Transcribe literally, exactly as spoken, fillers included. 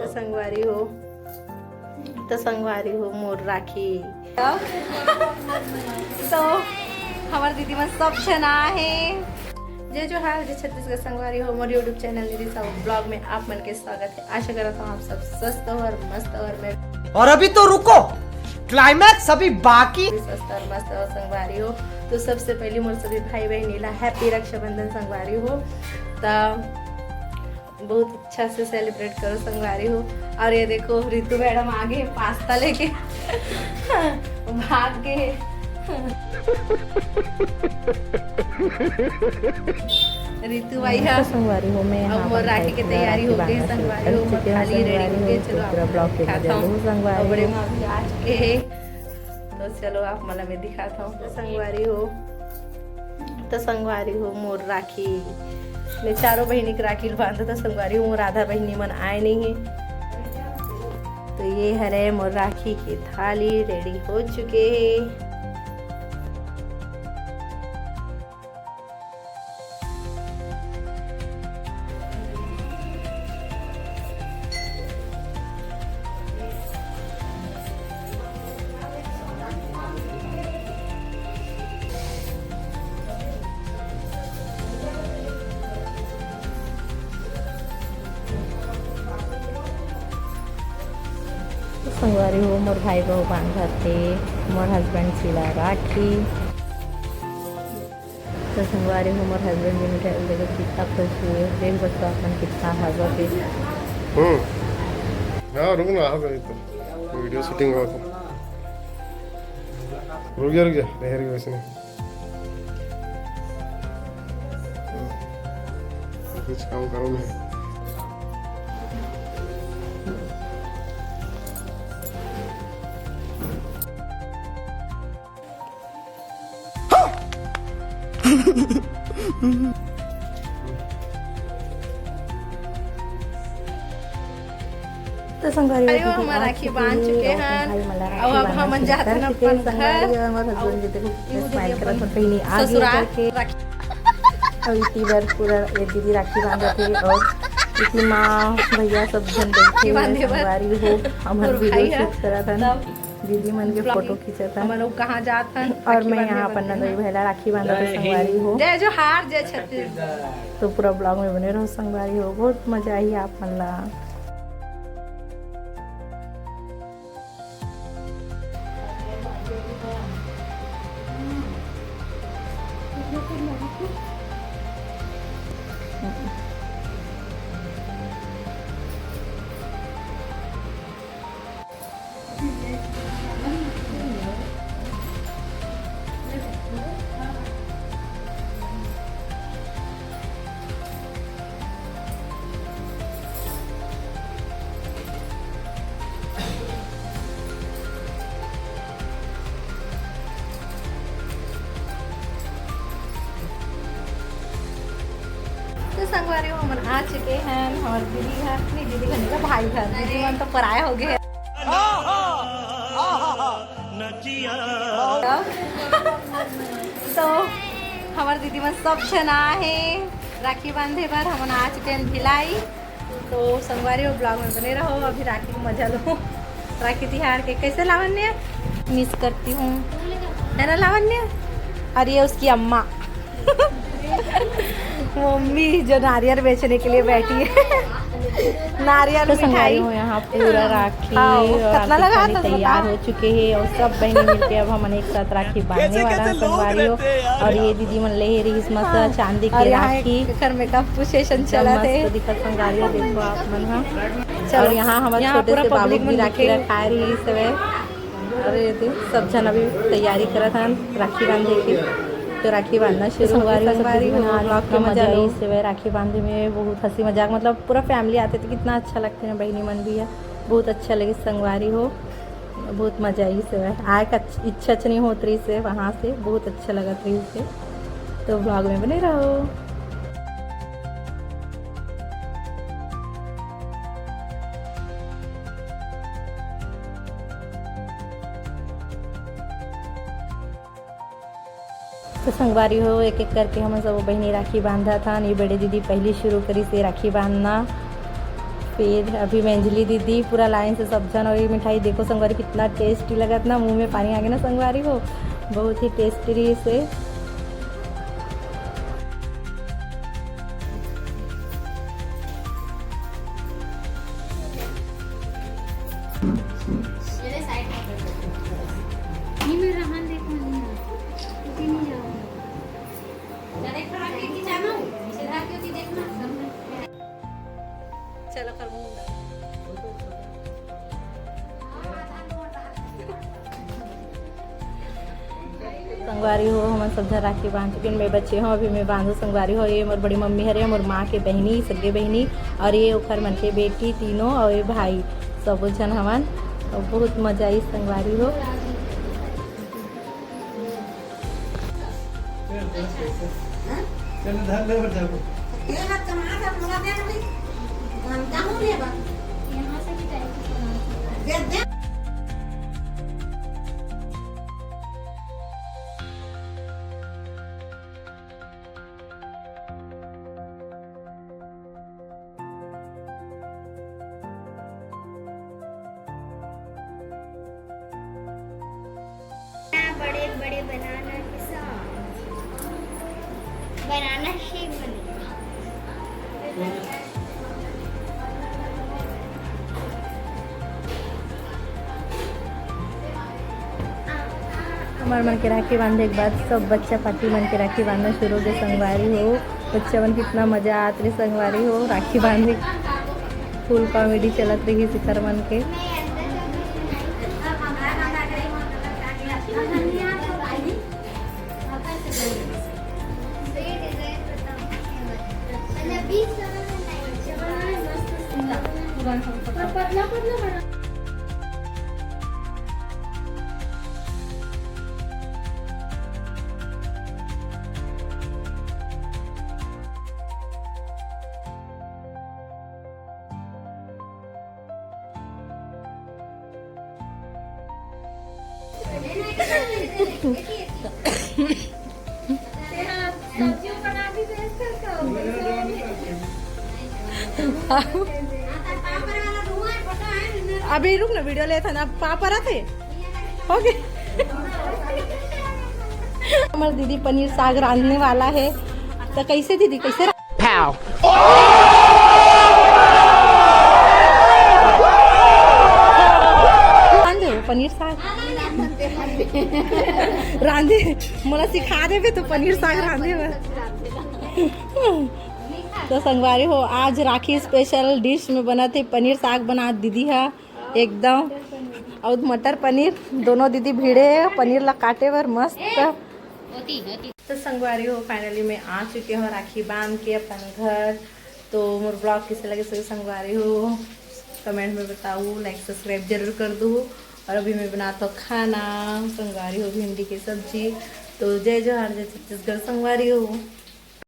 तो संगवारी हो, तो संगवारी हो, मोर राखी। तो हमर दीदी मन सब झन आए हे। जय जोहार, जय छत्तीसगढ़ संगवारी हो, मोर YouTube चैनल निधि साहू ब्लॉग में आप मन के स्वागत है। आशा करत हूँ आप सब स्वस्थ हो और मस्त हो और मैं और अभी तो रुको, क्लाइमैक्स अभी बाकी। भी स्वस्थ और मस्त हो संगवारी हो। तो सबसे पहले मोर सभी भाई बहनी ला हैप्पी रक्षाबंधन संगवारी हो। त बहुत अच्छा से सेलिब्रेट करो संगवारी हो। और ये देखो, रितु मैडम आ गए पास्ता लेके। भाग गए। रितु भाई है। तो संगवारी हो, मैं अब यहाँ मोर पर राखी की तैयारी हो गई संगवारी हो, मोर खाली रेडी हो गई। चलो पूरा ब्लॉग के मजा लो संगवारी हो। बड़े माँ भी आ चुके हैं। तो चलो आप मन ला मैं दिखाता हूँ। तो संगवारी हो, तो संगवारी हो, मोर राखी, मैं चारों बहिनी के राखी ल बांधत हंव संगवारी हो। मोर आधा बहिनी मन आए नहीं है। तो ये हरे मोर राखी के थाली रेडी हो चुके है। संगवारी हो, मोर भाई बहू बांधत हे, मोर हस्बैंड सिला राखी। तो संगवारी हो, मोर हस्बैंड जी मिठाई देखो कितना खुश हुए। देख सकते हो अपन कितना हंसत हे। हम्म। हाँ, रुक ना, आ गई तो। वीडियो शूटिंग हो तो। रुक जा, रुक जा, ठहर गया वैसे नहीं। कुछ काम करो नहीं। तो संगवारी हो, अरे, वो दीदी हमार आ राखी चुके बांध हे चुके और हन। भाई मन ला राखी अब बांधना हमन शुरू जात कर हन चुके हैं। अपन घर। संगवारी हो, हमर हस्बैंड जी देखो, कितना स्माइल करत हन, बहिनी आ गई ससुराल करके। राखी। और इतनी बार पूरा ये दीदी राखी बांधत हे और इतनी माँ, भैया सब झन बैठे हुए बांधे बर। संगवारी हो, हमर मोर वीडियो भाई शूट करत हन। तब दीदी मन के फोटो खींचत हन। हमन लोग कहाँ जात हन? और मैं यहाँ अपन नंदोई भाई ला राखी बांधत हंव संगवारी हो। जय जोहार, जय छत्तीसगढ़। तो पूरा ब्लॉग में बने रहो संगवारी हो, बहुत मजा आही आप मन ला। तो संगवारी हो, हमन आ चुके हैं हमारे दीदी घर, नहीं दीदी घर नहीं, भाई घर। दीदी मन तो पराया हो गए हैं। तो हमारे दीदी मन सब झन आए हैं राखी बांधे बर। हमन आ चुके हैं भिलाई। तो संगवारी हो, ब्लॉग में बने रहो, अभी राखी को मजा लो। राखी तिहार के कैसे लावण्य मिस करती हूँ, है ना लावण्य? और ये उसकी अम्मा। मम्मी जो नारियल बेचने के लिए बैठी है। नारियल तो संगवारी मिठाई। हो, यहाँ पूरा राखी हाँ, वो और कतना राखी लगा खाने था, तैयार बता। हो चुके हैं और सब बहनी मिलके अब हमन एक साथ राखी बांधने वाला है संगवारी हो। और ये दीदी मन ले रही इसमें से हाँ। चांदी और के यहाँ राखी। एक घर में का पूछे सन एकदम चला मस्त थे। दिखत संगवारी हो, देखो आप मन हा। चलो। और यहाँ हमारे यहाँ छोटे पूरा से बाबू public भी मन राखी दिखे। रखाए रही इस समय। अरे दे, सब झन अभी तैयारी करत हन राखी बांधे के। तो राखी बांधना शुरू हो गया संगवारी हो, संगवारी हो, ब्लॉग के मजा लो। इस समय राखी बांधे में बहुत हंसी मजाक, मतलब पूरा फैमिली आते तो कितना अच्छा लगते ना, बहनी मन भी है, बहुत अच्छा लगे संगवारी हो, बहुत मजा आई से। आए का इच्छा च नहीं होत रही से, वहाँ से बहुत अच्छा लगत रही से। तो ब्लॉग में बने रहो। तो संगवारी हो, एक एक करके हमन सब बहिनी राखी बांधत हन। ये बड़े दीदी पहली शुरू करिस हे राखी बांधना। फिर अभी मैं अंजलि दीदी पूरा लाइन से सब झन, और ये मिठाई देखो संगवारी, कितना टेस्टी लगत ना, मुंह में पानी आगे ना संगवारी हो, बहुत ही टेस्टी रहिसे। चलो कर मुंडा। संगवारी हो, हमन सब झन राखी बांध चुकिन। मैं बचे हों, अभी मैं बांधो संगवारी हो। ये मोर बड़ी मम्मी हरे, मोर माँ के बहिनी, सगे बहिनी, और ये ओखर मन के बेटी तीनों, और ये भाई, सबो झन हमन। और बहुत मजा आई संगवारी हो। चल, धर ले, बच्चा को। बड़े बड़े बनाना के साथ बनाना शेक बनेगा। हमर मन के राखी बांधे के बाद सब बच्चा पार्टी मन के राखी बांधना शुरू हो गए संगवारी हो। बच्चा मन कितना मजा आत रहे संगवारी हो राखी बांधे। फुल कॉमेडी चलत रही सिखर मन के। अभी रुक ना, वीडियो लेत हन, अब पापड़ आथे। ओके। हमर दीदी पनीर साग रांधने वाला है, तो कैसे दीदी, कैसे रा- Pow. रांधे हो पनीर साग? रांधे, मोला सिखा देबे तो पनीर साग रांधे बर। तो संगवारी हो, आज राखी स्पेशल डिश में बनत हे पनीर साग, बनात दीदी हा एकदम, और मटर पनीर, दोनों दीदी भिड़े हे पनीर ला काटे बर मस्त। तो संगवारी हो, finally मैं आ चुके हों राखी बांध के अपन घर। तो मोर vlog कैसे लगे सभी संगवारी हो, comment में बताओ, like subscribe जरूर कर दो। और अभी मैं बनात हों खाना संगवारी हो, भिंडी के सब्जी। तो जय जोहार, जय छत्तीसगढ़ संगवारी हो।